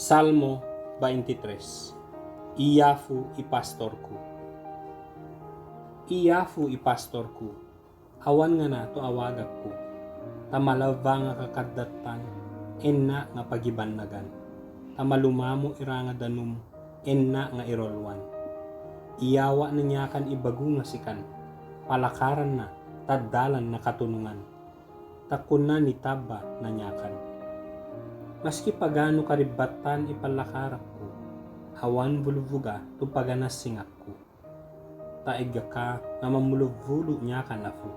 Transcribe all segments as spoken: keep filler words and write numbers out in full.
Salmo baintitres. Iyafu i pastorku. Iyafu i pastorku, awan ngana tu awagakku. Ta malawanga ka kaddatan, enna' nga pagibannagan. Ta malumamo i ranga danum, enna' nga irolwan. Iyawa' na niyakan i bagu nga sikan, palakaran na, ta dalan na katonongan. Ta kona ni taba na niyakan. Maski pagano karibatan i palakarakku, awan bulubuga tu paganasingakku. Ta egaka nga mamulubulu niyakan afu.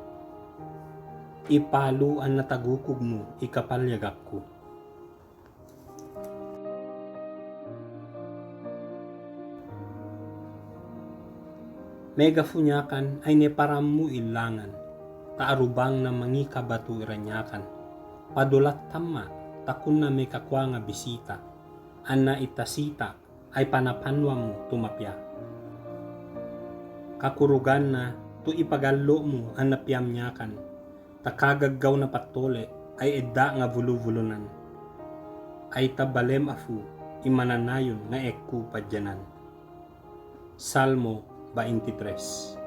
Ipalu an na tagukugmu i kapalyagakku. Megafu niyakan ai neparanmu i langan, ta arubang na mangikabatu i raniyakan. Padolat tama, ta kona mekakowa nga bisita, an na itasita ai panapanwanmu tu mapiya. Kakurugan na tu i pagallomu an na piyam niyakan, ta kagaggaw na patole ai edda' nga bulubulunan. Ai tabalem afu i mananayon nga ekku padyanan. Salmo baintitres.